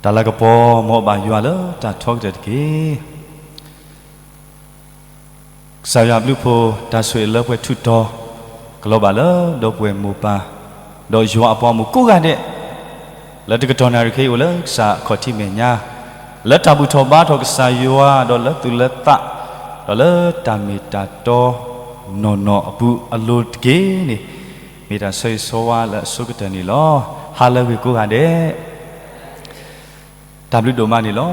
တၢ်လၤကပီၤ မ်အဘၣ်ယွၤလၢတၢ်ထီကတၢၢ်တက့ၢ်. ကစၢ်ယွၤအဘျုးအဖှိၣ် တၢ်ဆိၣ်ဂ့ၤလၢပှဲၤထူၣ်တီၤ ကလီၤဘၣ်လၢဒီပုၢ်ဝဲၢ်မိၢ်ပၢ် ဒီးယွၤအပှၤဂီၢ်မုၢ်ကိးဂၤဒဲး လၢတကတီၢ်နၣ်ရံၣ်ခဲအံၤအိၣ်လၢကစၢ်အခီၣ်ထံးမဲာ်ညါ လၢတၢ်ဘူၣ်ထီၣ်ဘါထီၣ်ကစၢ်ယွၤ ဒီးလၢသူၣ်လၢသး ဒီးလၢတၢ်မ့ၢ်တၢ်တီနီၢ်နီၢ်အပူၤအလိၤတက့ၢ်န့ၣ် မ့ၢ်တၢ်ဆၢဂ့ၤဆၢဝါလၢအဆိကတၢၢ်န့ၣ်လီၤ. ဟါလၢအဂ့ၤကိးဂၤဒဲး, တၢ်ဘျုးဒိၣ်မးန့ၣ်လီၤ.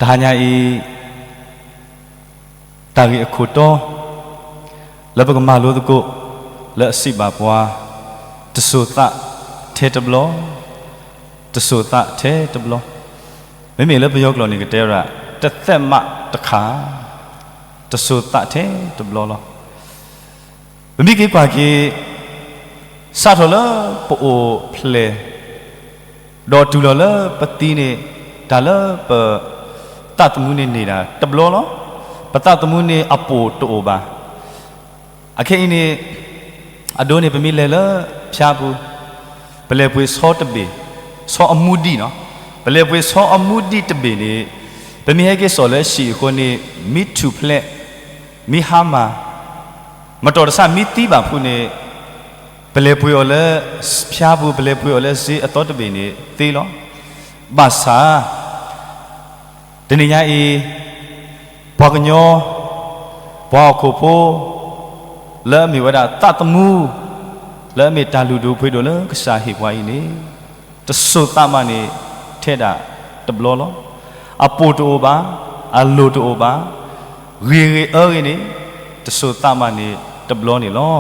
တဟါညါအံၤ တၢ်ဂ့ၢ်အခိၣ်တီ လၢပကမၤလိသကိး လၢအစံးဘၣ်ပှၤ တစိၤသးထဲတဘျီ, တစိၤသးထဲတဘျီ, မ့မ့ၢ်လၢပယီၤကျိာ်န့ၣ် ကတဲဝဲဒၣ် တသ့ၣ်မးတခါ, တစိၤသးထဲတဘျီလီၤ. ပမ့ၢ်က့ၤကွၢ်က့ၤ စးထီၣ်လၢပအိၣ်ဖျဲၣ် ဒီးတုၤလီၤလၢပသံန့ၣ် တၢ်လၢပသးသမူန့ၣ်န့ၢ်ဒၣ်တဘျီလီၤ. ပသးသမူန့ၣ်အပိာ်တအိၣ်ဘၣ်. အခဲအံၤန့ၣ် အဒိန့ၣ် ပမ့ၢ်လဲၤလၢဖၠါပူၤ ပလဲၤပှ့ၤဆီတဘ့ၣ်, ဆီအမူဒံးနီၤ, ပလဲၤပှ့ၤဆီအမူဒံးတဘ့ၣ်န့ၣ် ပမ့ၢ်ဟဲက့ၤစိာ်လၢဟံၣ်အဃိန့ၣ် မ့ၢ်ထူၣ်ဖျဲး, မ့ၢ်ဟါမၢ်, မတီၢ်တဆၣ်မ့ၢ်သံဘၣ်ဖုးန့ၣ် ပလဲၤပှ့ၤအီၤလၢဖၠါပူၤ, ပလဲၤပှ့ၤအီၤလၢစ့အသီတဘ့ၣ်န့ၣ်သ့လီၤ. ဘၣ်ဆၣ် တနံၤညါအံၤ ပှၤကညီ ပှၤဟီၣ်ခိၣ်ဖိ လၢအမ့ၢ်ဝဲဒၣ်သးသမူ လၢအမ့ၢ်တၢ်လုၢ်ဒိၣ်ပှ့ၤဒိၣ်လၢကစၢ်ဟ့ၣ်ပှၤအံၤန့ၣ် တစိၤသးမးန့ၣ် ထဲဒၣ်တဘျီလီၤ. အပိာ်တအိၣ်ဘၣ်, အလိၤတအိၣ်ဘၣ်, ဂ့ၤဂ့ၤအၢဂ့ၤန့ၣ် တစိၤသးမးန့ၣ်တဘျီန့ၣ်လီၤ.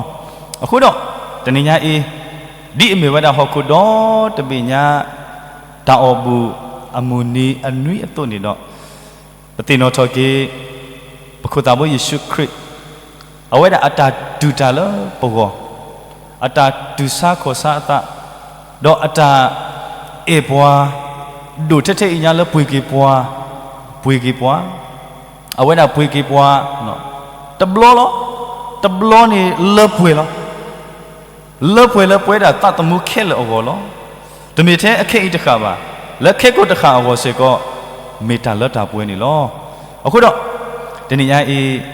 အဃိဒီး တနံၤညါအံၤ ဒ်အမ့ၢ်ဝဲဒၣ်ဟီၣ်ခိၣ်ဒီတဘ့ၣ်ညါ တၢ်အီၣ်ဘူၣ်အမုၢ်နံၤအနွံအသိးန့ၣ်ဒီး ပသ့ၣ်နီၣ်ထီၣ်က့ၤ ပခိၣ်သးဘိယ့ၣ်ၡူးခရံာ် အဝဲဒၣ်အတၢ်တူၢ်တၢ်လၢပဂီၢ်, အတၢ်တူၢ်ဆါခီၣ်ဆါအသး, ဒီးအတၢ်အဲၣ်ပှၤ ဒိၣ်ထဲထဲအံၤညါလၢပှ့ၤက့ၤပှၤ, ပှ့ၤက့ၤပှၤ, အဝဲဒၣ်ပှ့ၤက့ၤပှၤ တဘျီလီၤ. တဘျီန့ၣ်လၢပှဲၤလီၤ. လၢပှဲၤလၢပဝဲဒၣ်သးသမူခဲလၢာ်အဂီၢ်လီၤ. တမ့ၢ်ထဲအခဲအံၤတဃၣ်ဘၣ်, လၢခဲကိာ်တဃၣ်အဂီၢ်စ့ၢ်ကီး မ့ၢ်တၢ်လၢတၢ်ပှဲၤန့ၣ်လီၤ. အဃိဒီး တနံၤညါအံၤ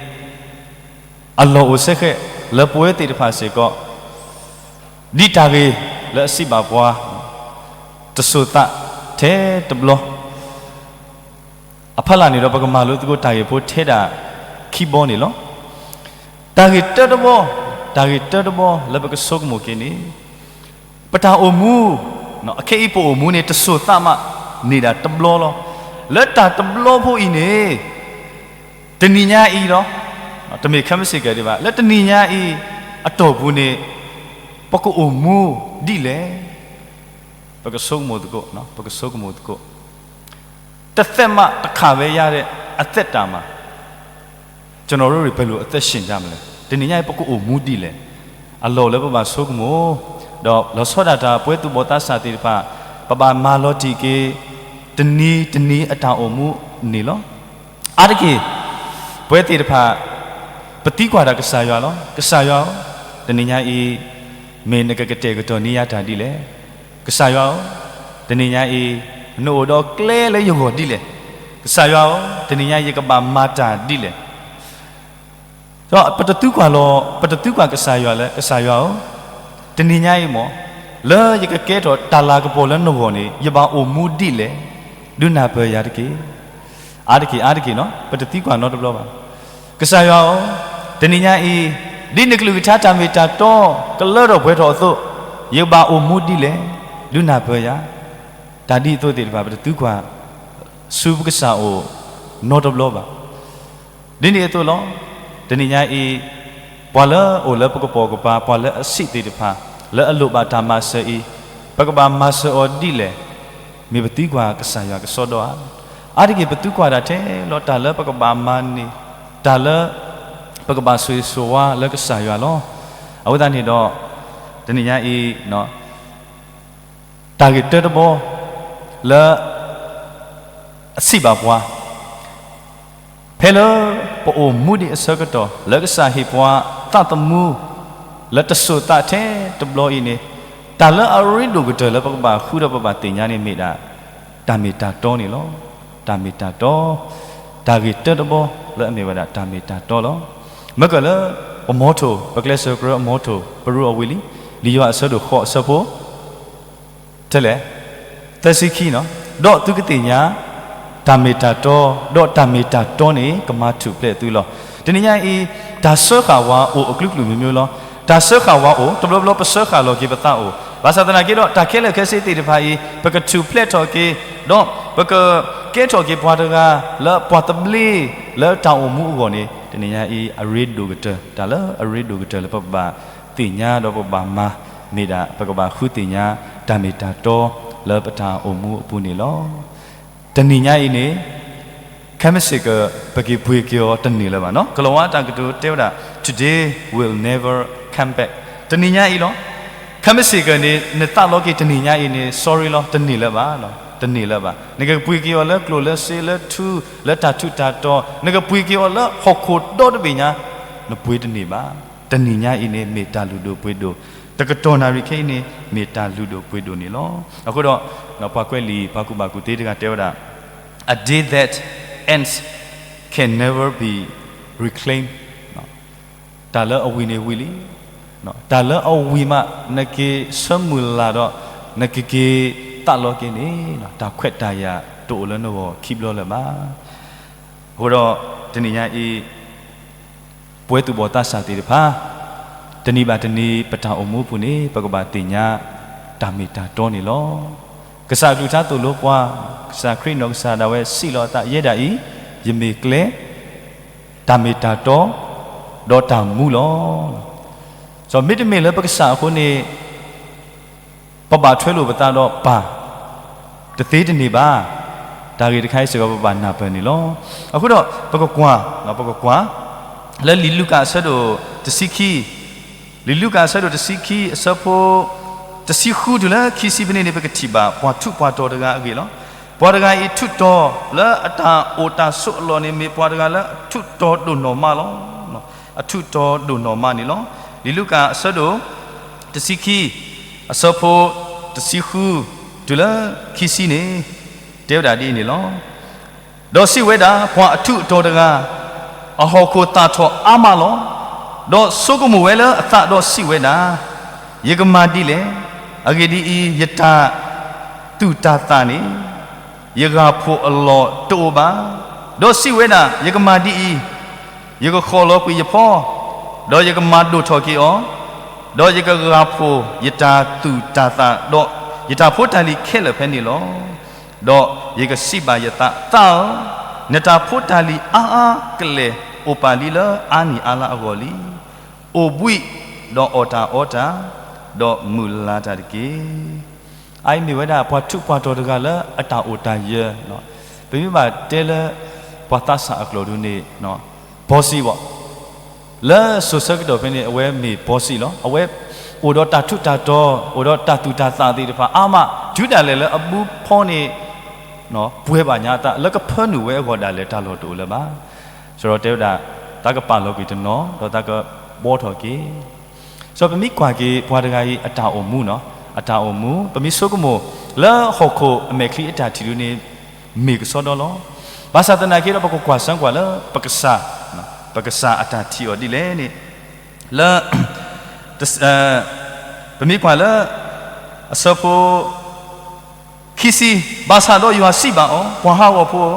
အလီၢ်အိၣ်စ့ၢ်ကီးလၢပဝဲသ့ၣ်တဖၣ်စ့ၢ်ကီး ဒ်တၢ်ဂ့ၢ်လၢအစံးဘၣ်ပှၤ တစိၤသးထဲတဘျီ အဖီလာ်န့ၣ်ဒီး ပကမၤလိသကိးတၢ်ဂ့ၢ်ဖိထဲဒၣ်ခံဘီန့ၣ်လီၤ. တၢ်ဂ့ၢ်တၢတဘီ, တၢ်ဂ့ၢ်တၢတဘီလၢပကဆိကမိၣ်က့ၤန့ၣ် ပတၢ်အိၣ်မူ အခဲအံၤပအိၣ်မူန့ၣ် တစိၤသးမးန့ၣ်ဒၣ်တဘျီလီၤ. လၢတၢ်တဘျီဖိအံၤန့ၣ် တနံၤညါအံၤလီၤ, တမ့ၢ်ခဲမုၢ်ဆ့ၣ်ကဲၤဒံးဘၣ်, လၢတနံၤညါအံၤအတီၢ်ပူၤန့ၣ် ပကအိၣ်မူဒ်လဲၣ်. ပကဆိကမိၣ်သကိး, ပကဆိကမိၣ်သကိး တသ့ၣ်မးတခါဝဲယါဒီး အသက်တာမှာ ကျွန်တော်တို့တွေ ဘယ်လိုအသက်ရှင်ကြမလဲ. တနံၤညါအံၤ ပကအိၣ်မူဒ်လဲၣ်. အလီၢ်အိၣ်လၢပဘၣ်ဆိကမိၣ်, ဒီးလီၤဆီဒၣ်တၢ်ပဝဲသူၣ်ဘီၣ်သးစၢ်သ့ၣ်တဖၣ် ပဘၣ်မၤလီၤတံၢ်က့ၤ တနံၤတနံၤအတၢ်အိၣ်မူန့ၣ်လီၤ. အါတက့ၢ် ပဝဲသ့ၣ်တဖၣ် ပသံကွၢ်တၢ်ကစၢ်ယွၤလီၤ. ကစၢ်ယွၤဧၢ, တနံၤညါအံၤ မ့ၢ်နကကတဲာ်ကတီၤန့ၢ်ယၤတၢ်ဒ်လဲၣ်. ကစၢ်ယွၤဧၢ, တနံၤညါအံၤ နအိၣ်ဒီးကျဲလၢယဂီၢ်ဒ်လဲၣ်. ကစၢ်ယွၤဧၢ, တနံၤညါအံၤ ယကဘၣ်မၤတၢ်ဒ်လဲၣ်. ဒီးပတသံကွၢ်လီၤ, ပတသံကွၢ်ကစၢ်ယွၤလၢ ကစၢ်ယွၤဧၢ, တနံၤညါအံၤမ့ၢ် လၢယကကဲထီၣ်တၢ်လၤကပီၤလၢနဂီၢ်န့ၣ် ယဘၣ်အိၣ်မူဒ်လဲၣ်, ဒုးနၢ်ပၢၢ်ယၤတက့ၢ်. အါတက့ၢ် အါတက့ၢ်နီၤ, ပတသံကွၢ်နီတဘျီဘၣ်. ကစၢ်ယွၤဧၢ, တနံၤညါအံၤ ဒ်နကလုၢ်ကထါတၢ်မ့ၢ်တၢ်တီ ကလၢထီၣ်ပှဲၤထီၣ်အသိး ယဘၣ်အိၣ်မူဒ်လဲၣ်, ဒုးနၢ်ပၢၢ်ယၤ. တၢ်ဒ်အသိးသ့ၣ်တဖၣ် ပတသံကွၢ် ဆူပကစၢ်အအိၣ် နီတဘျီဘၣ်. ဒ်န့ၣ်အသိးလီၤ. တနံၤညါအံၤ ပှၤလၢအအိၣ်လၢပကပိာ်ကပၤ ပှၤလၢအဆံးသ့ၣ်တဖၣ် လၢအလိၣ်ဘၣ်တၢ်မၤစၢၤအံၤ ပကဘၣ်မၤစၢၤအီၤဒ်လဲၣ်. မ့ၢ်ပသံကွၢ်ကစၢ်ယွၤကစီဒီဧါ. အါတက့ၢ် ပသံကွၢ်တၢ်ထဲလီၤ တၢ်လၢပကဘၣ်မၤန့ၢ် တၢ်လၢ ပကဘၣ်ဆိၣ်ဂ့ၤဆိၣ်ဝါလၢကစၢ်ယွၤလီၤ. အဝဲသတးန့ၣ်ဒီး တနံၤညါအံၤ တၢ်ဂ့ၢ်တၢတဘီ လၢ အစံးဘၣ်ပှၤ ဖဲလၢပအိၣ်မူဒံးအဆၢကတီၢ် လၢကစၢ်ဟ့ၣ်ပှၤသးသမူ လၢတစိၤသးထဲတဘျီအံၤန့ၣ် တၢ်လၢအရ့ဒိၣ်ကတၢၢ်လၢပကဘၣ်ဃုဒီးပဘၣ်သ့ၣ်ညါန့ၣ်မ့ၢ်ဒၣ် တၢ်မ့ၢ်တၢ်တီန့ၣ်လီၤ. တၢ်မ့ၢ်တၢ်တီ, တၢ်ဂ့ၢ်တၢတဘီလၢအမ့ၢ်ဝဲဒၣ်တၢ်မ့ၢ်တၢ်တီလီၤ. မ့ၢ်ကလၢ ပမီထိၣ် ပကျဲးစၢးကြၢးအမီထိၣ် ပရူးအဝံၤလံ, လံာ်ယိၤဟၣ်အဆၢဒိၣ်ဃိးအဆၢဖိ ထဲလဲၣ်, သၢဆံခံနီၤ, ဒီးသုကသ့ၣ်ညါ တၢ်မ့ၢ်တၢ်တီ, ဒီးတၢ်မ့ၢ်တၢ်တီန့ၣ် ကမၤထူၣ်ဖျဲးသုလီၤ. တနံၤညါအံၤ တၢ်စၢဃာ်ဝဲအိၣ်အကလုာ်ကလုာ်မျိုးမျိုးလီၤ. တၢ်စၢဃာ်ဝဲအိၣ် တဘျီဘျီပစၢဃာ်လီၤက့ၤပသးအိၣ်, ဘၣ်ဆၣ်သနာ်က့ဒီး တၢ်ခဲလၢာ်ခဲဆ့သ့ၣ်တဖၣ်အံၤ ပကထူၣ်ဖျဲးထီၣ်က့ၤ, ဒီးပကကဲထီၣ်က့ၤပှၤတဂၤလၢပှၤသဘျ့လၢတၢ်အိၣ်မူအဂီၢ်န့ၣ် တနံၤညါအံၤ အရ့ဒိၣ်ကတၢၢ်, တၢ်လၢအရ့ဒိၣ်ကတၢၢ်လၢပကဘၣ် သ့ၣ်ညါဒီးပကဘၣ်မၤ မ့ၢ်ဒၣ် ပကဘၣ်ဃုသ့ၣ်ညါ တၢ်မ့ၢ်တၢ်တီလၢပတၢ်အိၣ်မူအပူၤန့ၣ်လီၤ. တနံၤညါအံၤန့ၣ် ခဲမုၢ်ဆ့ၣ်ကီး ပက့ၤပှ့ၤက့ၤအီၤတန့ၢ်လၢၤဘၣ်နီၤ. ကလီၤဝါတၢ်ကတိၤတဲဝဲဒၣ် Today will never come back. တနံၤညါအံၤလီၤ. ခဲမုၢ်ဆ့ၣ်ကီးန့ၣ် နသးလီက့ၤတနံၤညါအံၤန့ၣ် sorry လီၤ, တန့ၢ်လၢၤဘၣ်, တန့ၢ်လၢၤဘၣ်. နကပှ့ၤက့ၤအီၤလၢကျိၣ်လၢစ့လၢထူ လၢတၢ်ထူးတၢ်တီၤ, နကပှ့ၤက့ၤအီၤလၢဟီၣ်ခိၣ်ဒီတဘ့ၣ်ညါ နပှ့ၤတန့ၢ်ဘၣ်. တနံၤညါအံၤန့ၣ် မ့ၢ်တၢ်လုၢ်ဒိၣ်ပှ့ၤဒိၣ်, တကတီၢ်နၣ်ရံၣ်ခဲအံၤန့ၣ် မ့ၢ်တၢ်လုၢ်ဒိၣ်ပှ့ၤဒိၣ်န့ၣ်လီၤ. အဃိဒီး ပှၤကွဲးလံာ် ပှၤကူၣ်ဘၣ်ကူၣ်သ့တဂၤတဲဝဲဒၣ် A day that ends can never be reclaimed. တၢ်လၢအဝံၤန့ၣ်ဝံၤလံ, တၢ်လၢအဝံၤမး နက့ၤဆၢမုၢ်လၢ်ဒီး နကက့ၤသးလီက့ၤန့ၣ် တၢ်ခွဲးတၢ်ယာ်တအိၣ်လၢနဂီၢ်ခံဘျီလၢၤဘၣ်. အဃိဒီး တနံၤညါအံၤ ပဝဲသူၣ်ဘီၣ်သးစၢ်သ့ၣ်တဖၣ် တနံၤဘၣ်တနံၤ ပတၢ်အိၣ်မူအပူၤန့ၣ် ပကဘၣ်သ့ၣ်ညါ တၢ်မ့ၢ်တၢ်တီန့ၣ်လီၤ. ကစၢ်အကလုၢ်ကထါသိၣ်လိပှၤ, ကစၢ်ခရံာ်နီၢ်ကစၢ်ဒၣ်ဝဲစံးလီၤအသး ယဲဒၣ်အံၤ ယမ့ၢ်ကျဲ, တၢ်မ့ၢ်တၢ်တီ, ဒီးတၢ်မူလီၤ. မ့တမ့ၢ်လၢပကစၢ်အဃိန့ၣ် ပဘၣ်ထွဲလိာ်ပသးဒီးပၢ် တသ့တန့ၢ်ဘၣ်. တၢ်ဂ့ၢ်တခါအံၤစ့ၢ်ကီး ပဘၣ်နၢ်ပၢၢ်န့ၣ်လီၤ. အဃိဒီး ပကကွၢ်, ပကကွၢ် လၢလံာ်လူၤကၣ်အဆၢဒိၣ်တဆံခံ, လံာ်လူၤကၣ်အဆၢဒိၣ်တဆံခံ အဆၢဖိ တဆံဃုတုၤလၢခံဆံဖဲန့ၣ်န့ၣ် ပကထံၣ်ဘၣ် ပှၤထူးပှၤတီၤတဂၤအဂ့ၢ်လီၤ. ပှၤတဂၤအံၤထူးတီၤလၢအတၢ်အိၣ်တၢ်ဆိးအလီၢ်န့ၣ် မ့ၢ်ပှၤတဂၤလၢအထူးတီၤဒိၣ်နီၢ်မးလီၤ. အထူးတီၤဒိၣ်နီၢ်မးန့ၣ်လီၤ. လံာ်လူၤကၣ်အဆၢဒိၣ်တဆံခံ အဆၢဖိတဆံဃု တုၤလၢခံဆံန့ၣ် တဲဝဲဒၣ်ဒ်အံၤန့ၣ်လီၤ. ဒီးစံးဝဲဒၣ်, ပှၤအထူးအတီၤတဂၤ, အဟီၣ်ခိၣ်သၣ်ထီၣ်အါမးလီၤ. ဒီးဆိကမိၣ်ဝဲလၢအသးဒီးစံးဝဲဒၣ်, ယကမၤဒ်လဲၣ်. အဂ့ၢ်ဒ်အံၤ, ယတၢ်သူၣ်တၢ်သၣ်န့ၣ် ယဂၢ်ဖှိၣ်အလီၢ်တအိၣ်ဘၣ်. ဒီးစံးဝဲဒၣ်, ယကမၤဒ်အံၤ, ယကဃီၣ်လီၤကွံာ်ယဖီ, ဒီးယကမၤဒိၣ်ထီၣ်က့ၤအီၤ, ဒီးယကဂၢ်ဖှိၣ်ယတၢ်သူၣ်တၢ်သၣ်, ဒီးယတၢ်ဖိတၢ်လံၤခဲလၢာ်ဖဲန့ၣ်လီၤ. ဒီးယကစံးဘၣ်ယသး, သးဧၢ, နတၢ်ဖိတၢ်လံၤအါအါကလဲာ် အိၣ်ပာ်လံလၢအါနံၣ်အါလါအဂီၢ်လံ. အိၣ်ဘှံး, ဒီးအီၣ်တၢ်အီတၢ်, ဒီးမုာ်လၤတၢ်တက့ၢ်. အအံၤမ့ၢ်ဝဲဒၣ် ပှၤထူးပှၤတီၤတဂၤလၢအတၢ်အိၣ်တၢ်ယၢၤ, ပမ့ၢ်ဘၣ်တဲလၢ ပှၤသးစၢ်အကျိာ်ဒ်န့ၣ် ဘီစံးဘၣ် လၢစိၤဆၢကတီၢ်ဖဲန့ၣ် အဝဲမ့ၢ်ဘီစံးလီၤ. အဝဲအိၣ်ဒီးတၢ်ထူးတၢ်တီၤ, အိၣ်ဒီးတၢ်သူၣ်တၢ်သၣ်သ့ၣ်တဖၣ်အါမး, တုၤဒၣ်လဲာ်လၢအဘုဖီန့ၣ် ပှဲၤဘၣ်ညါအသး လၢကဖၢနုာ်ဝဲအဂီၢ်ဒၣ်လဲာ် တၢ်လီၢ်တအိၣ်လၢၤဘၣ်. စရီတဲဝဲဒၣ်, သးကပာ်လီၤကွံာ်တနီၤ, ဒီးသးကဘှီထီၣ်က့ၤ စီၤပမ့ၢ်ကွၢ်က့ၤပှၤတဂၤအံၤအတၢ်အိၣ်မူနီၤ, အတၢ်အိၣ်မူ ပမ့ၢ်ဆိကမိၣ် လၢဟီၣ်ခိၣ်အမဲာ်ချံအတၢ်ထံၣ်ဒ်န့ၣ် မ့ၢ်ကစီဒီလီၤ. ဘၣ်ဆၣ်သနာ်က့ဒီး ပကကွၢ်စၢကွၢ်လၢ ပကစၢ်, ပကစၢ်အတၢ်ထံၣ်အီၤဒ်လဲၣ်န့ၣ်, လၢ ပမ့ၢ်ကွၢ်လၢ အဆၢဖိ ခံဆံ, ဘၣ်ဆၣ်ဒီးယွၤစံးဘၣ်အီၤ, ပှၤဟးဂီၤဖိဧၢ,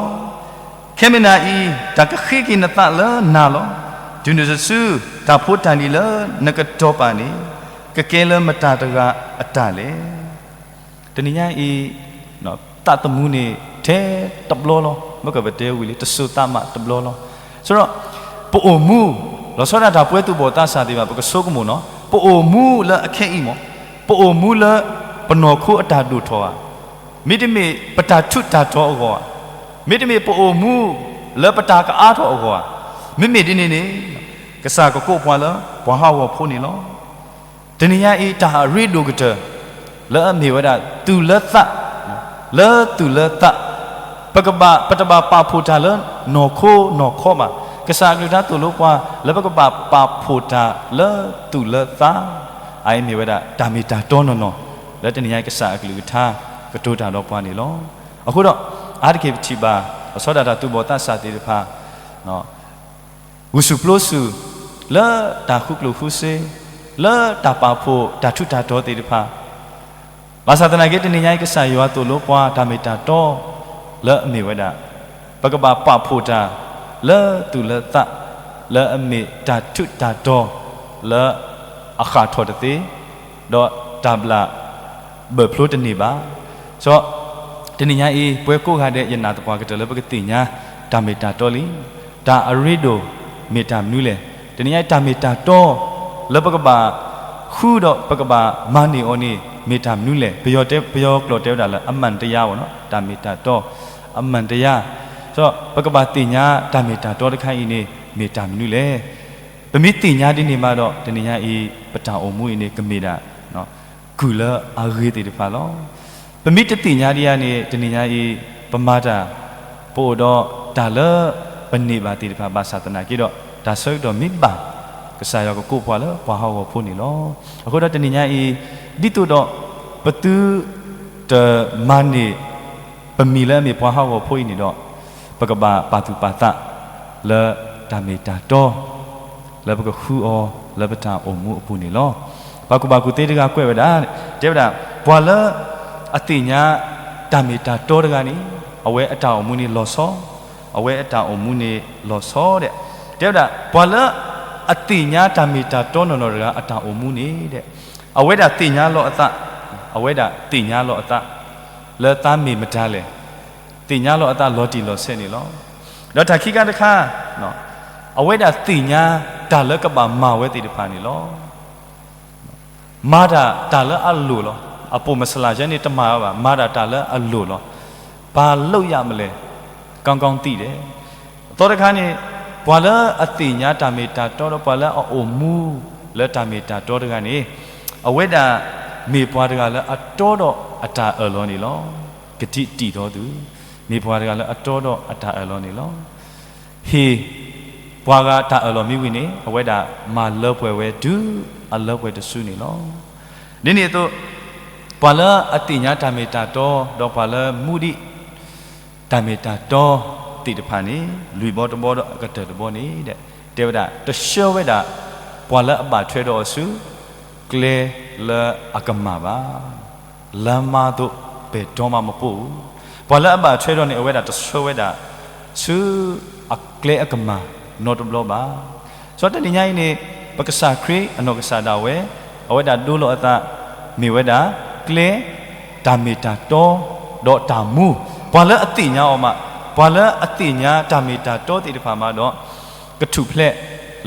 ခဲမုၢ်နၤအံၤ တၢ်ကဃ့က့ၤနသးလၢနၤလီၤ. တုၤနုၤတစု တၢ်ဖိတၢ်လံၤလၢနကတီၤပာ်န့ၣ် ကကဲလၢမတၤတဂၤအတၢ်လဲၣ်. တနံၤညါအံၤ သးသမူန့ၣ် ထဲတဘျီလီၤ. မ့ၢ်ကပတဲဝံၤလံ တစိၤသးမးတဘျီလီၤ. ဆိုတော့ ပအိၣ်မူ လီၤဆီဒၣ်တၢ်ပဝဲသူၣ်ဘီၣ်သးစၢ်သ့ၣ်တဖၣ် ပကဆိကမိၣ်နီၤ, ပအိၣ်မူလၢအခဲအံၤမး, ပအိၣ်မူလၢပနီၢ်ခိအတၢ်ဒိၣ်ထီၣ်ဧါ, မ့တမ့ၢ်ပတၢ်ထူးတၢ်တီၤအဂီၢ်ဧါ, မ့တမ့ၢ်ပအိၣ်မူလၢပတၢ်ကအါထီၣ်အဂီၢ်ဧါ, မ့မ့ၢ်ဒ်န့ၣ်န့ၣ် ကစၢ်ကကိးပှၤလၢ ပှၤဟးဂီၤဖိန့ၣ်လီၤ. တနံၤညါအံၤ တၢ်အရ့ဒိၣ်ကတၢၢ် လၢအမ့ၢ်ဝဲဒၣ် သူၣ်လၢသး, လၢသူၣ်လၢသး, ပကဘၣ် ပတဘၣ်ပာ်ဖှိၣ်တၢ်လၢနီၢ်ခိနီၢ်ခီဘၣ်. ကစၢ်အကလုၢ်ကထါသိၣ်လိပှၤ လၢပကဘၣ်ပာ်ဖှိၣ်တၢ်လၢသူၣ်လၢသး, အအံၤမ့ၢ်ဝဲဒၣ် တၢ်မ့ၢ်တၢ်တီနီၢ်နီၢ် လၢတနံၤညါအံၤကစၢ်အကလုၢ်ကထါ ကတိၤတၢ်ဒီးပှၤန့ၣ်လီၤ. အဃိဒီး အါတက့ၢ်ပထံၣ်ဘၣ် လီၤဆီဒၣ်တၢ်သူၣ်ဘီၣ်သးစၢ်သ့ၣ်တဖၣ် ဂုာ်ဆူၣ်ပျိဆူၣ် လၢတၢ်ဃုကျိၣ်ဃုစ့ လၢတၢ်ပာ်ဖှိၣ်တၢ်ထူးတၢ်တီၤသ့ၣ်တဖၣ် ဘၣ်ဆၣ်သနာ်က့ တနံၤညါအံၤ ကစၢ်ယွၤသိၣ်လိပှၤတၢ်မ့ၢ်တၢ်တီ လၢအမ့ၢ်ဝဲဒၣ် ပကဘၣ်ပာ်ဖှိၣ်တၢ် လၢသူၣ်လၢသး လၢအမ့ၢ်တၢ်ထူးတၢ်တီၤ လၢအဃၣ်ထီၣ်တသ့ ဒီးတၢ်ဘျၣ်ဘၢၣ်ဖျိတန့ၢ်ဘၣ်. စီၤ တနံၤညါအံၤ ပဝဲကိးဂၤဒဲး ယနာ်သပှၢ်ကတၢၢ်လၢပကသ့ၣ်ညါ တၢ်မ့ၢ်တၢ်တီလံ. တၢ်အရ့ဒိၣ်မ့ၢ်တၢ်မနုၤလဲၣ်. တနံၤညါအံၤ တၢ်မ့ၢ်တၢ်တီ လၢပကဘၣ်ဃုဒီးပကဘၣ်မၤန့ၢ်အီၤန့ၣ် မ့ၢ်တၢ်မနုၤလဲၣ်. ပယီၤတဲ ပယီၤကျိာ်တဲဝဲဒၣ်လၢ အမှန်တရား ပေါ့နော်, တၢ်မ့ၢ်တၢ်တီ အမှန်တရား. စီၤ ပကဘၣ်သ့ၣ်ညါတၢ်မ့ၢ်တၢ်တီတခါအံၤန့ၣ် မ့ၢ်တၢ်မနုၤလဲၣ်. ပမ့ၢ်သ့ၣ်ညါဒ်န့ၣ်မးဒီး တနံၤညါအံၤ ပတၢ်အိၣ်မူအံၤန့ၣ် ကမ့ၢ်ဒၣ် ကုၢ်လၢအဂ့ၤသ့ၣ်တဖၣ်လီၤ. ပမ့ၢ်တသ့ၣ်ညါဒံးဧါန့ၣ် တနံၤညါအံၤ ပမၤတၢ် ပအိၣ်ဒီးတၢ်လၢပန့ၢ်ဘၣ်သ့ၣ်တဖၣ် ဘၣ်ဆၣ်သနာ်က့ဒီး တၢ်ဆၢကတီၢ်မ့ၢ်ဘၣ် ကစၢ်ယွၤကကိးပှၤလၢပှၤဟးဂီၤဖိန့ၣ်လီၤ. အဃိဒီးတနံၤညါအံၤ ဒ်သိးဒီး ပသုတမၤန့ၢ် ပမံၤလၢအမ့ၢ်ပှၤဟးဂီၤဖိအံၤန့ၣ်ဒီး ပကဘၣ်ပာ်သူၣ်ပာ်သး လၢတၢ်မ့ၢ်တၢ်တီ လၢပကဃုအီၤလၢပတၢ်အိၣ်မူအပူၤန့ၣ်လီၤ. ပှၤကူၣ်ဘၣ်ကူၣ်သ့တဂၤကွဲးဝဲဒၣ် တဲဝဲဒၣ် ပှၤလၢအသ့ၣ်ညါတၢ်မ့ၢ်တၢ်တီတဂၤန့ၣ် အဝဲအတၢ်အိၣ်မူန့ၣ်လီၤဆီ, အဝဲအတၢ်အိၣ်မူန့ၣ်လီၤဆီဒဲး. တဲဝဲဒၣ် ပှၤလၢအသ့ၣ်ညါတၢ်မ့ၢ်တၢ်တီနီၢ်နီၢ်တဂၤအတၢ်အိၣ်မူန့ၣ်ဒဲး အဝဲဒၣ်သ့ၣ်ညါလီၤအသး, အဝဲဒၣ်သ့ၣ်ညါလီၤအသး လၢသးမ့ၢ်မတၤလဲၣ်. သ့ၣ်ညါလီၤအသးလီၤတံၢ်လီၤဆဲးန့ၣ်လီၤ. ဒီးတၢ်ခံခါတခါ အဝဲဒၣ်သ့ၣ်ညါတၢ်လၢကဘၣ်မၤဝဲသ့ၣ်တဖၣ်န့ၣ်လီၤ. မၤတၢ်တၢ်လၢအလိၣ်လီၤ. အပိာ်မုၣ်ဆလၢ်ယဲန့ၣ်တမၤဘၣ်, မၤတၢ်တၢ်လၢအလိၣ်လီၤ. ပာ်လုၢ်ယၤမလဲၣ်, ကီကီတံၢ်ဒဲး. အသီတခါန့ၣ် ပှၤလၢအသ့ၣ်ညါတၢ်မ့ၢ်တၢ်တီဒီးပှၤလၢအအိၣ်မူလၢတၢ်မ့ၢ်တၢ်တီတဂၤန့ၣ် အဝဲဒၣ်မ့ၢ်ပှၤတဂၤလၢအတီဒီးအတၢ်အၢၣ်လီၤန့ၣ်လီၤ. ကထံၣ်တံၢ်ဒီးသု, မ့ၢ်ပှၤတဂၤလၢအတီဒီးအတၢ်အၢၣ်လီၤန့ၣ်လီၤ. ဟ့ၣ်ပှၤဂၤတၢ်အၢၣ်လီၤမ့ၢ်ဝံၤန့ၣ် အဝဲဒၣ်မၤလၢပှဲၤဝဲတုၤအလၢပှဲၤတစုန့ၣ်လီၤ. ဒ်န့ၣ်အသိး ပှၤလၢအသ့ၣ်ညါတၢ်မ့ၢ်တၢ်တီ ဒီးပှၤလၢမူဒံး တၢ်မ့ၢ်တၢ်တီသ့ၣ်တဖၣ်န့ၣ် လွံၢ်ဘီတဘီဒီးအကတၢၢ်တဘီန့ၣ် တဲဝဲဒၣ် တဆှၢဝဲဒၣ် ပှၤလၢအဘၣ်ထွဲဒီးအီၤဆူ ကျဲလၢအကမၣ်ဘၣ်. လမ်းမသို့ ဘယ်တော့မှမပို့ဘူး. ပှၤလၢအဘၣ်ထွဲဒီးန့ၣ် အဝဲဒၣ်တဆှၢဝဲဒၣ် ဆူအကျဲအကမၣ်နီတဘျီဘၣ်. စီၤ တနံၤညါအံၤန့ၣ် ပကစၢ်ခရံာ်အနီၢ်ကစၢ်ဒၣ်ဝဲ အဝဲဒၣ်ဒိလီၤအသး မ့ၢ်ဝဲဒၣ် ကျဲ တၢ်မ့ၢ်တၢ်တီ ဒီးတၢ်မူ, ပှၤလၢအသ့ၣ်ညါအီၤမး, ပှၤလၢအသ့ၣ်ညါတၢ်မ့ၢ်တၢ်တီသ့ၣ်တဖၣ်မးဒီး ကထူၣ်ဖျဲး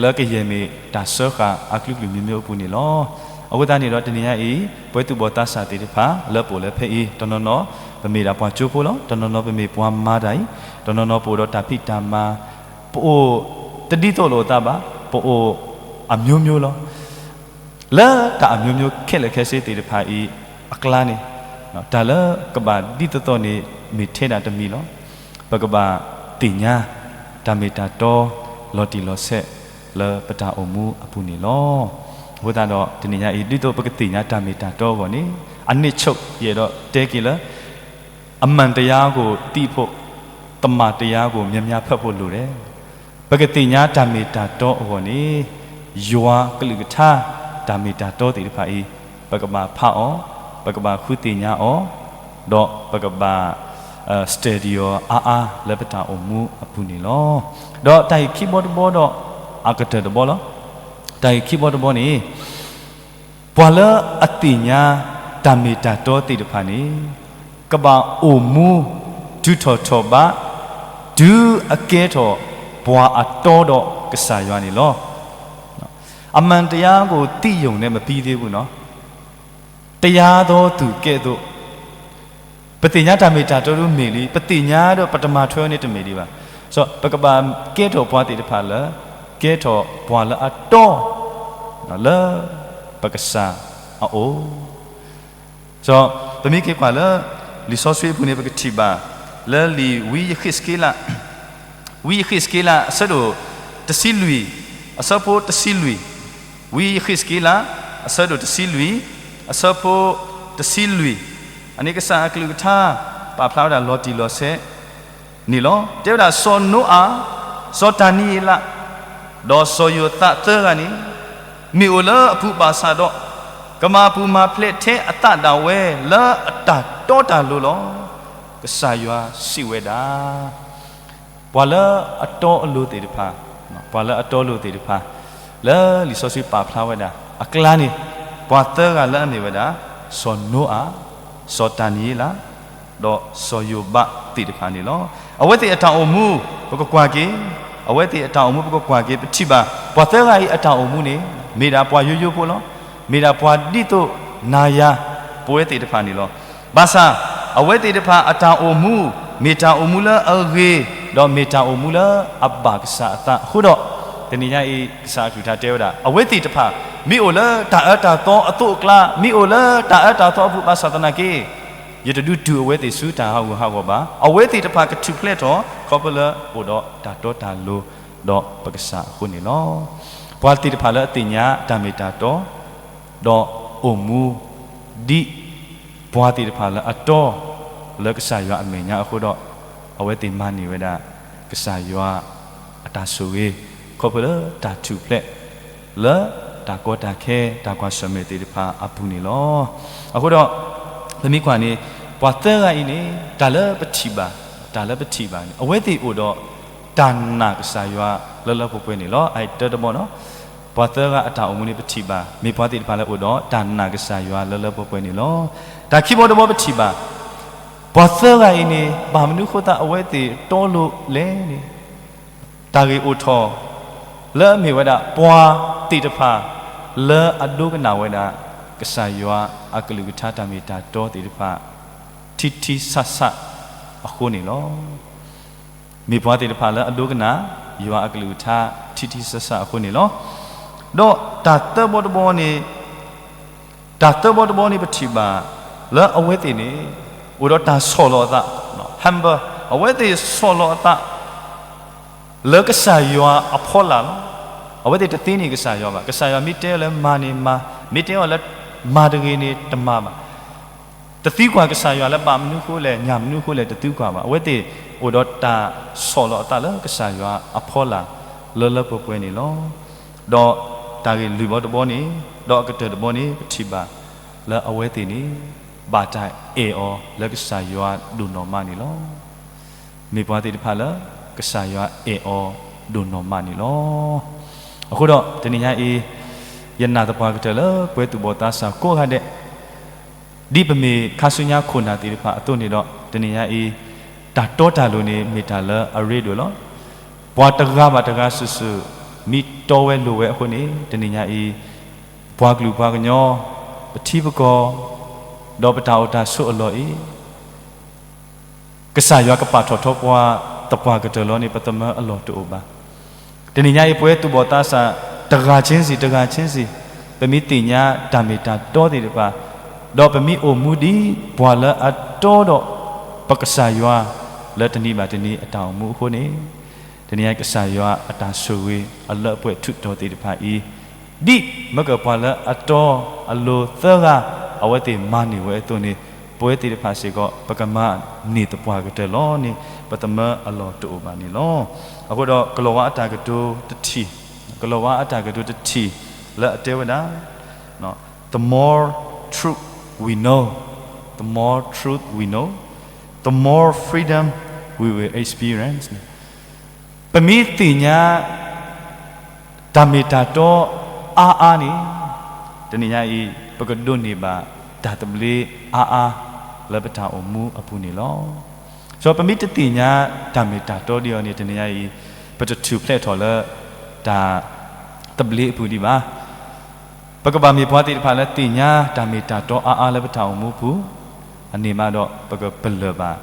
လၢကယဲၢ်မ့ၢ်တၢ်စၢဃာ်အကလုာ်ကလုာ်မံၤမံၤအပူၤန့ၣ်လီၤ. အဃိသတးန့ၣ်ဒီး တနံၤညါအံၤ ပဝဲသူၣ်ဘီၣ်သးစၢ်သ့ၣ်တဖၣ် လၢပအိၣ်လၢဖဲအံၤ တနီၤနီၤ ပမ့ၢ်ဒၣ်ပှၤကၠိဖိလီၤ. တနီၤနီၤပမ့ၢ်ပှၤမၤတၢ်အံၤ, တနီၤနီၤပအိၣ်ဒီးတၢ်ဖံးတၢ်မၤ, ပအိၣ်တဒ်သိးလိာ်အသးဘၣ်, ပအိၣ်အမျိုးမျိုးလီၤ. လၢတၢ်အမျိုးမျိုးခဲလၢာ်ခဲဆ့သ့ၣ်တဖၣ်အံၤအကျါန့ၣ် တၢ်လၢကဘၣ်ဒ်သိးသိးန့ၣ် မ့ၢ်ထဲဒၣ်တမံၤလီၤ. ပကဘၣ်သ့ၣ်ညါ တၢ်မ့ၢ်တၢ်တီ လီၤတံၢ်လီၤဆဲး လၢပတၢ်အိၣ်မူအပူၤန့ၣ်လီၤ. အဃိသတးဒီး တနံၤညါအံၤ ဒ်သိးပကသ့ၣ်ညါတၢ်မ့ၢ်တၢ်တီအဂီၢ်န့ၣ် အနံၣ်ဆိၣ် ယအဲၣ်ဒိးတဲက့ၤလၢ အမှန်တရားကိုသိဖို့, သမ္မာတရားကို များများဖတ်ဖို့လိုတယ်. ပကသ့ၣ်ညါတၢ်မ့ၢ်တၢ်တီအဂီၢ်န့ၣ် ယွၤကလုၢ်ကထါ တၢ်မ့ၢ်တၢ်တီသ့ၣ်တဖၣ်အံၤ ပကဘၣ်ဖးအီၤ, ပကဘၣ်ဃုသ့ၣ်ညါအီၤ, ဒီးပကဘၣ် study အီၤအါအါလၢပတၢ်အိၣ်မူအပူၤန့ၣ်လီၤ. ဒီးတၢ်အံၤခံဘီတဘီဒီး အကတၢၢ်တဘီလီၤ. တၢ်အံၤခံဘီတဘီန့ၣ် ပှၤလၢအသ့ၣ်ညါတၢ်မ့ၢ်တၢ်တီသ့ၣ်တဖၣ်န့ၣ် ကဘၣ်အိၣ်မူတုၤထီၣ်ထီၣ်ဘး တုၤအကဲထီၣ်ပှၤအတီဒီးကစၢ်ယွၤန့ၣ်လီၤ. အမှန်တရားကိုသိရုံနဲ့မပြီးသေးဘူးနော်. တရားသောသူကဲ့သို့ ပသ့ၣ်ညါတၢ်မ့ၢ်တၢ်တီဒ်မ့ၢ်လံ, ပသ့ၣ်ညါဒီးပတမၤထွဲန့ၣ်တမ့ၢ်ဒံးဘၣ်. စီၤ ပကဘၣ်ကဲထီၣ်ပှၤသ့ၣ်တဖၣ်လၢ ကဲထီၣ်ပှၤလၢအတီ လၢပကစၢ်အအိၣ်. စီၤ ပမ့ၢ်က့ၤကွၢ်လၢ လံာ်စီဆှံအပူၤန့ၣ် ပကထံၣ်ဘၣ် လၢလံာ်ဝံယဃ့းစက့လး ဝံယဃ့းစက့လး အဆၢဒိၣ်တဆံလွံၢ်, အဆၢဖိတဆံလွံၢ်, ဝံယဃ့းစက့လး အဆၢဒိၣ်တဆံလွံၢ်, အဆၢဖိတ တဆံလွံၢ်, အန့ၣ်ကစၢ်အကလုၢ်ကထါ ပာ်ဖျါဝဲဒၣ်လီၤတံၢ်လီၤဆဲးန့ၣ်လီၤ. တဲဝဲဒၣ် စီၤနိအၤ, စီၤတၤနံယ့လး, ဒီးစီၤယိၤသးသၢဂၤန့ၣ် မ့ၢ်အိၣ်လၢအပူၤဘၣ်ဆၣ်ဒီး ကမၤပူၤမၤဖျဲးထဲအသးဒၣ်ဝဲလၢအတၢ်တီတၢ်လိၤလီၤ. ကစၢ်ယွၤစံးဝဲဒၣ် ပှၤလၢအတီအလိၤသ့ၣ်တဖၣ်, ပှၤလၢအတီအလိၤသ့ၣ်တဖၣ် လၢလံာ်စီဆှံပာ်ဖျါဝဲဒၣ်အကျါန့ၣ်, ပှၤသၢဂၤလၢအမ့ၢ်ဝဲဒၣ် စီၤနိအၤ, စီၤတၤနံယ့လး, ဒီးစီၤယိၤဘးသ့ၣ်တဖၣ်န့ၣ်လီၤ. အဝဲသ့ၣ်အတၢ်အိၣ်မူ ပကကွၢ်က့ၤ, အဝဲသ့ၣ်အတၢ်အိၣ်မူပကကွၢ်က့ၤ ပထံၣ်ဘၣ် ပှၤသၢဂၤအံၤအတၢ်အိၣ်မူန့ၣ် မ့ၢ်ဒၣ်ပှၤယိယိဖိလီၤ. မ့ၢ်ဒၣ်ပှၤဒ်သိးနၤယၤပဝဲသ့ၣ်တဖၣ်န့ၣ်လီၤ. ဘၣ်ဆၣ် အဝဲသ့ၣ်တဖၣ်အတၢ်အိၣ်မူ မ့ၢ်တၢ်အိၣ်မူလၢအဂ့ၤ, ဒီးမ့ၢ်တၢ်အိၣ်မူလၢအဘၣ်ကစၢ်အသးအဃိဒီး, တနံၤညါအံၤ ကစၢ်အကလုၢ်ကထါတဲဝဲဒၣ် အဝဲသ့ၣ်တဖၣ် မ့ၢ်အိၣ်လၢတၢ်အၢတၢ်သီအသိးအကျါ, မ့ၢ်အိၣ်လၢတၢ်အၢတၢ်သီအပူၤဘၣ်ဆၣ်သနာ်က့ ယတဒုးတုၤအဝဲသ့ၣ်ဆူတၢ်ဟးဂူာ်ဟးဂီၤဘၣ်. အဝဲသ့ၣ်တဖၣ်ကထူၣ်ဖျဲးထီၣ် ခီဖျိလၢအိၣ်ဒီးတၢ်တီတၢ်လိၤ ဒီးပကစၢ်အဃိန့ၣ်လီၤ. ပှၤသ့ၣ်တဖၣ်လၢအသ့ၣ်ညါတၢ်မ့ၢ်တၢ်တီ ဒီးအိၣ်မူ ဒ်ပှၤသ့ၣ်တဖၣ်လၢအတီ လၢကစၢ်ယွၤအမဲာ်ညါအဃိဒီး, အဝဲသ့ၣ်မၤန့ၢ်ဝဲဒၣ် ကစၢ်ယွၤအတၢ်ဆိၣ်ဂ့ၤ ခီဖျိလၢတၢ်ထူၣ်ဖျဲး လၢတၢ်ကီတၢ်ခဲ တၢ်ကွၢ်ဆၢၣ်မဲာ်သ့ၣ်တဖၣ်အပူၤန့ၣ်လီၤ. အဃိဒီး ပမ့ၢ်ကွၢ်န့ၣ် ပှၤသၢဂၤအံၤန့ၣ် တၢ်လၢပထံၣ်ဘၣ်, တၢ်လၢပထံၣ်ဘၣ်န့ၣ် အဝဲသ့ၣ်အိၣ်ဒီးတၢ်နာ်ကစၢ်ယွၤလၢလၢပှဲၤပှဲၤန့ၣ်လီၤ. အတၢတဘီနီၤ ပှၤသၢဂၤအတၢ်အိၣ်မူန့ၣ်ပထံၣ်ဘၣ် မ့ၢ်ပှၤသ့ၣ်တဖၣ်လၢအိၣ်ဒီးတၢ်နာ်ကစၢ်ယွၤလၢလၢပှဲၤပှဲၤန့ၣ်လီၤ. တၢ်ခံဘီတဘီပထံၣ်ဘၣ် ပှၤသၢဂၤအံၤန့ၣ် ဘၣ်မနုၤဃိသတးအဝဲသ့ၣ်တီလိၤလဲၣ်န့ၣ် တၢ်ဂ့ၢ်အိၣ်ထီၣ် လၢအမ့ၢ်ဝဲဒၣ်ပှၤသ့ၣ်တဖၣ် လၢအဒိကနၣ်ဝဲဒၣ် ကစၢ်ယွၤအကလုၢ်ကထါတၢ်မ့ၢ်တၢ်တီသ့ၣ်တဖၣ် ထံထံဆးဆးအဃိန့ၣ်လီၤ. မ့ၢ်ပှၤသ့ၣ်တဖၣ်လၢအဒိကနၣ် ယွၤအကလုၢ်ကထါထံထံဆးဆးအဃိန့ၣ်လီၤ. ဒီးတၢ်သၢဘီတဘီန့ၣ် တၢ်သၢဘီတဘီန့ၣ်ပထံၣ်ဘၣ် လၢအဝဲသ့ၣ်န့ၣ် အိၣ်ဒီးတၢ်ဆီၣ်လီၤအသး humble အဝဲသ့ၣ်ဆီၣ်လီၤအသး လၢကစၢ်ယွၤအဖီလာ်လီၤ. အဝဲသ့ၣ်တသ့န့ၢ်ကစၢ်ယွၤဘၣ်. ကစၢ်ယွၤမ့ၢ်တဲအီၤလၢမၤန့ၣ်မၤ, မ့ၢ်တဲအီၤလၢမၤတဂ့ၤန့ၣ်တမၤဘၣ်. တသံကွၢ်ကစၢ်ယွၤလၢဘၣ်မနုၤဃိလဲၣ်, ညၣ်မနုၤဃိလဲၣ်, တသံကွၢ်ဘၣ်. အဝဲသ့ၣ်အိၣ်ဒီးတၢ်ဆီၣ်လီၤအသးလၢကစၢ်ယွၤအဖီလာ် လၢလၢပှဲၤပှဲၤန့ၣ်လီၤ. ဒီးတၢ်ဂ့ၢ်လွံၢ်ဘီတဘီန့ၣ်, ဒီးအကတၢၢ်တဘီန့ၣ် ပထံၣ်ဘၣ်လၢအဝဲသ့ၣ်န့ၣ် ဘၣ်တၢ်အဲၣ်အီၤလၢကစၢ်ယွၤဒိၣ်နီၢ်မးန့ၣ်လီၤ. မ့ၢ်ပှၤသ့ၣ်တဖၣ်လၢ ကစၢ်ယွၤအဲၣ်အီၤဒိၣ်နီၢ်မးန့ၣ်လီၤ. အဃိဒီးတနံၤညါအံၤ ယနာ်သပှၢ်ကတၢၢ်လၢပဝဲသူၣ်ဘီၣ်သးစၢ်ကိးဂၤဒဲး ဒ်ပမ့ၢ်ခါဆူညါခိၣ်နၢ်သ့ၣ်တဖၣ်အသိးန့ၣ်ဒီး တနံၤညါအံၤ တၢ်တီတၢ်လိၤန့ၣ် မ့ၢ်တၢ်လၢအရ့ဒိၣ်လီၤ. ပှၤတဂၤဘၣ်တဂၤစုာ်စုာ် မ့ၢ်တီဝဲလိၤဝဲအဃိန့ၣ် တနံၤညါအံၤ ပှၤကလုာ်ပှၤကညီ ပထံပကီၢ် ဒီးပတၢ်အိၣ်တၢ်ဆိးအလီၢ်အံၤ ကစၢ်ယွၤကပာ်ထီၣ်ထီပှၤသပှၢ်ကတၢၢ်လီၤန့ၣ် ပသမၢအလီၢ်တအိၣ်ဘၣ်. တနံၤညါအံၤ ပဝဲသူၣ်ဘီၣ်သးစၢ် တဂၤချင်းစီ တဂၤချင်းစီ ပမ့ၢ်သ့ၣ်ညါတၢ်မ့ၢ်တၢ်တီသ့ၣ်တဖၣ်, ဒီးပမ့ၢ်အိၣ်မူဒ်ပှၤလၢအတီဒီးပကစၢ်ယွၤ လၢတနံၤဘၣ်တနံၤအတၢ်အိၣ်မူအဃိန့ၣ် တနံၤညါကစၢ်ယွၤအတၢ်ဆိၣ်ဂ့ၤအလၢအပှဲၤထုးထီၣ်သ့ၣ်တဖၣ်အံၤ ဒ်မ့ၢ်ကပှၤလၢအတီအလိၤသၢဂၤ အဝဲသ့ၣ်မၤန့ၢ်ဝဲအသိးန့ၣ် ပဝဲသ့ၣ်တဖၣ်စ့ၢ်ကီး ပကမၤန့ၢ်သပှၢ်ကတၢၢ်လီၤန့ၣ် ပသမၢအလီၢ်တအိၣ်ဘၣ်န့ၣ်လီၤ. အဃိဒီးကလီၤဝါအတၢ်ကတိၤတထံၣ်, ကလီၤဝါအတၢ်ကတိၤတထံၣ်လၢအတဲဝဲဒၣ် the more truth we know, the more truth we know, the more freedom we will experience. ပမ့ၢ်သ့ၣ်ညါ တၢ်မ့ၢ်တၢ်တီအါအါန့ၣ် တနံၤညါအံၤ ပကဒိးန့ၢ်ဘၣ်တၢ်သဘျ့အါအါ လၢပတၢ်အိၣ်မူအပူၤန့ၣ်လီၤ. ဒီးပမ့ၢ်တသ့ၣ်ညါတၢ်မ့ၢ်တၢ်တီဒ်အံၤန့ၣ် တနံၤညါအံၤ ပတထူၣ်ဖျဲးထီၣ်လၢ တၢ်သဘျ့အပူၤဒံးဘၣ်. ပကဘၣ်မ့ၢ်ပှၤသ့ၣ်တဖၣ်လၢသ့ၣ်ညါတၢ်မ့ၢ်တၢ်တီအါအါလၢပတၢ်အိၣ်မူပူၤ, အန့ၣ်မးဒီးပကပလၢၢ်ဘၣ်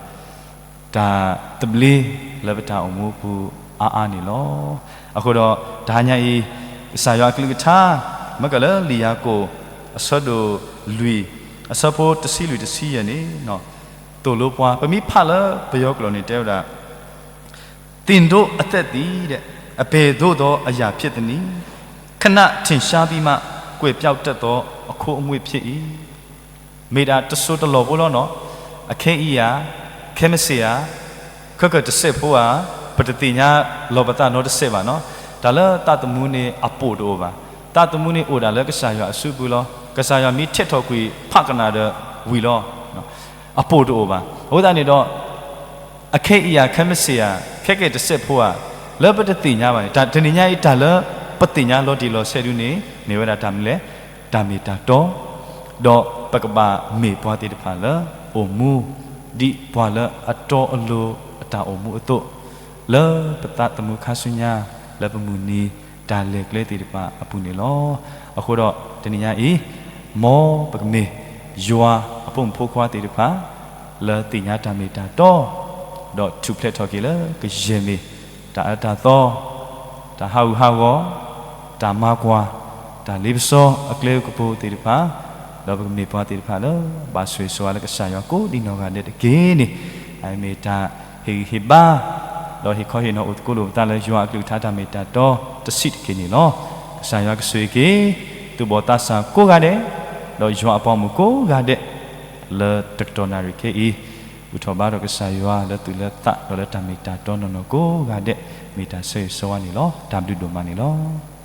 တၢ်သဘျ့လၢပတၢ်အိၣ်မူပူၤအါအါန့ၣ်လီၤ. အဃိဒီးတဟါညါအံၤ ကစၢ်ယွၤအကလုၢ်ကထါ မ့ၢ်ကလၢလံာ်ယၤကိာ် အဆၢဒိၣ်လွံၢ် အဆၢဖိတဆံလွံၢ်တဆံယဲၢ်န့ၣ် သိၣ်လိပှၤ ပမ့ၢ်ဖးလၢပယီၤကျိာ်န့ၣ်တဲဝဲဒၣ် သ့ၣ်ဒိးအသက်သည် အဘယ်သို့သောအရာဖြစ်သနည်း, ခဏထင်ရှားပြီးမှ ကွယ်ပျောက်တတ်သောအခိုးအငွေ့ဖြစ်၏ မ့ၢ်ဒၣ်တစိၤတလီၢ်ဖိလီၤနီၤ. အခဲအံၤဧါ, ခဲမုၢ်ဆ့ၣ်ဧါ, ခဲကတစဲးဖိဧါ, ပတသ့ၣ်ညါလီၤပသးနီတစဲးဘၣ်နီၤ. တၢ်လၢသးသမူန့ၣ်အပိာ်တအိၣ်ဘၣ်. သးသမူန့ၣ်အိၣ်ဒၣ်လၢကစၢ်ယွၤအစုပူၤလီၤ. ကစၢ်ယွၤမ့ၢ်ထဲးထီၣ်ကွံာ်ဖးကနၣ်ဒီးဝံၤလီၤ. အပိာ်တအိၣ်ဘၣ်. အဃိသတးန့ၣ်ဒီး အခဲအံၤဧါ, ခဲမုၢ်ဆ့ၣ်ဧါ, ခဲကတစဲးဖိဧါ, လၢပတသ့ၣ်ညါဘၣ်န့ၣ် တၢ်တနံၤညါအံၤ တၢ်လၢပသ့ၣ်ညါလီၤတံၢ်လီၤဆဲးဒုန့ၣ် မ့ၢ်ဝဲဒၣ်တၢ်မနုၤလဲၣ်, တၢ်မ့ၢ်တၢ်တီ, ဒီးပကဘၣ်မ့ၢ်ပှၤသ့ၣ်တဖၣ်လၢအိၣ်မူ ဒ်ပှၤလၢအတီအလိၤအတၢ်အိၣ်မူအသိး, လၢပသးသမူခါဆူညါ လၢပမုၢ်နံၤတၢ်လဲၤကျဲသ့ၣ်တဖၣ်အပူၤန့ၣ်လီၤ. အဃိဒီးတနံၤညါအံၤ မ်ပကမ့ၢ်ယွၤအဖိမုၣ်ဖိခွါသ့ၣ်တဖၣ် လၢသ့ၣ်ညါတၢ်မ့ၢ်တၢ်တီ, ဒီးထူၣ်ဖျဲးထီၣ်က့ၤလၢကယဲၢ်မ့ၢ် တၢ်အၢတၢ်သီ, တၢ်ဟးဂူာ်ဟးဂီၤ, တၢ်မၤကွၢ်, တၢ်လ့ပစီအကျဲကပူၤသ့ၣ်တဖၣ်, ဒီးပကမ့ၢ်ပှၤသ့ၣ်တဖၣ်လၢ ဘၣ်ဆိၣ်ဂ့ၤဆိၣ်ဝါလၢကစၢ်ယွၤကိးဒံနီၢ်ဂၤဒဲးတက့ၢ်န့ၣ်, အမ့ၢ်တၢ်ဟ့ၣ်ဂံၢ်ဟ့ၣ်ဘါ ဒီးဟ့ၣ်ခီဟ့ၣ်နီၤအိၣ်သကိးလိာ်ပသးလၢယွၤအကလုၢ်ကထါတၢ်မ့ၢ်တၢ်တီတဆံးတက့ၢ်န့ၣ်လီၤ. ကစၢ်ယွၤကဆိၣ်ဂ့ၤက့ၤ သူၣ်ဘီၣ်သးစၢ်ကိးဂၤဒဲး, ဒီးယွၤအပှၤမုၣ်ကိးဂၤဒဲး, လၢတကတီၢ်နၣ်ရံၣ်ခဲအံၤ, ဘူၣ်ထီၣ်ဘါထီၣ်ကစၢ်ယွၤလၢသူၣ်လၢသးဒီးလၢတၢ်မ့ၢ်တၢ်တီနီၢ်နီၢ်ကိးဂၤဒဲး, မ့ၢ်တၢ်ဆိၣ်ဂ့ၤဆိၣ်ဝါန့ၣ်လီၤ. တၢ်ဘျုးဒိၣ်မးန့ၣ်လီၤ.